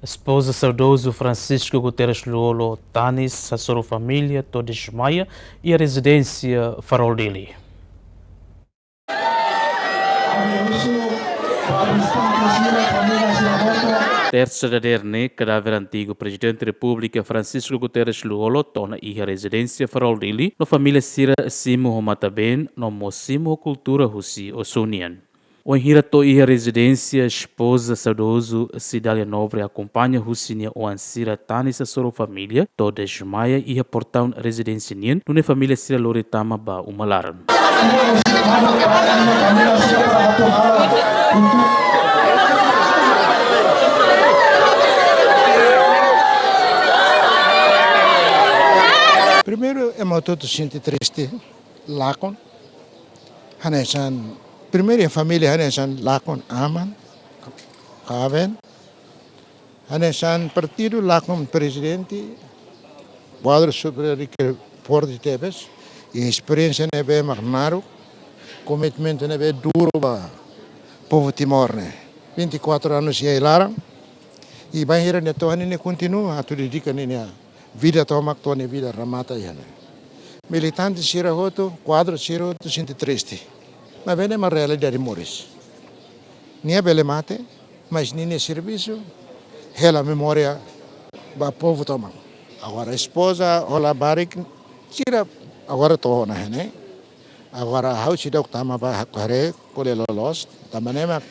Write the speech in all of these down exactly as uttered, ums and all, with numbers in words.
Espoza saudozu Francisco Guterres Lú-Olo, Tanis, hasoru família to'o dezmaia iha rezidénsia Farol Dili. Tersa dadeer ne'e, kadáver antigu Prezidente Repúblika Francisco Guterres Lú-Olo to'o ona iha rezidénsia Farol Dili, no família sira simu ho matan-been, no mós simu ho kultura husi Ossonian. Wainhira to'o iha rezidénsia, espoza saudozu Cidália Nobre akompaña husi nia oan sira Tanis hasoru família to'o dezmaia iha portaun rezidénsia nian, nune'e família sira lori tama ba uma laran. Primeiru, ema hotu-hotu sente triste, lakon. Hanesan, primeiru iha família hanesan lakon aman, kaben. Hanesan partidu lakon prezidente, kuadru superiór ke forte tebes, i esperiénsia ne'ebé mak naruk, komitmentu ne'ebé duru ba povu Timor ne'e. Vinte e quatro anos iha laran, i bainhira nia to'o iha ne'e nia kontinua atu dedika nia vida tomak to'o nia vida remata iha ne'e. Militante sira hotu, kuadru sira hotu sente triste. Maibé ne'e mak realidade moris. Nia bele mate, mas ninia servisu hela memória ba povu tomak. Agora espoza, ho labarik, sira agora to'o ona iha ne'e. Agora ha'u seidauk tama ba haree ko'alia loloos, tanba ne'e mak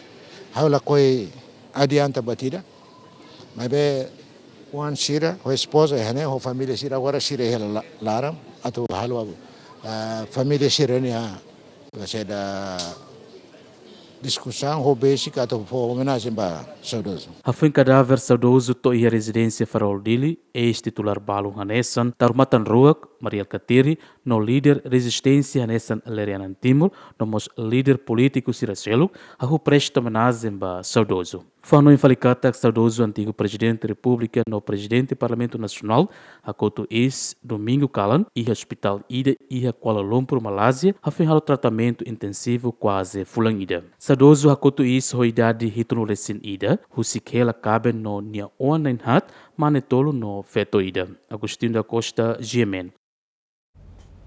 ha'u lakohi adianta buat ida. Maibé oan sira, ho espoza iha ne'e, ho família sira agora sira iha la-, laran, atu halo, ah, família sira-nia, ah, saida, diskusaun ho besik atu fó omenajen ba saudozu. Hafoin kadáver saudozu to'o iha rezidénsia Farol Dili, eis-titulár balun hanesan Taur Matan Ruak, Mari Alkatiri, no líder rezisténsia hanesan Lere Anan Timur, no mós líder polítiku sira seluk, hahú presta omenajen ba saudozu. Fó-hanoin fali katak saudozu antigu Prezidente Repúblika no Prezidente Parlamentu Nasionál hakotu iis domingu kalan iha ospitál ida iha Kuala Lumpur, Malázia, hafoin halo tratamentu intensivu kuaze fulan ida. Saudozu hakotu iis ho idade hitunulu-resin-ida, husik hela kaben no nia oan na'in-haat, mane tolu no feto ida. Agostinho da Costa, G M N.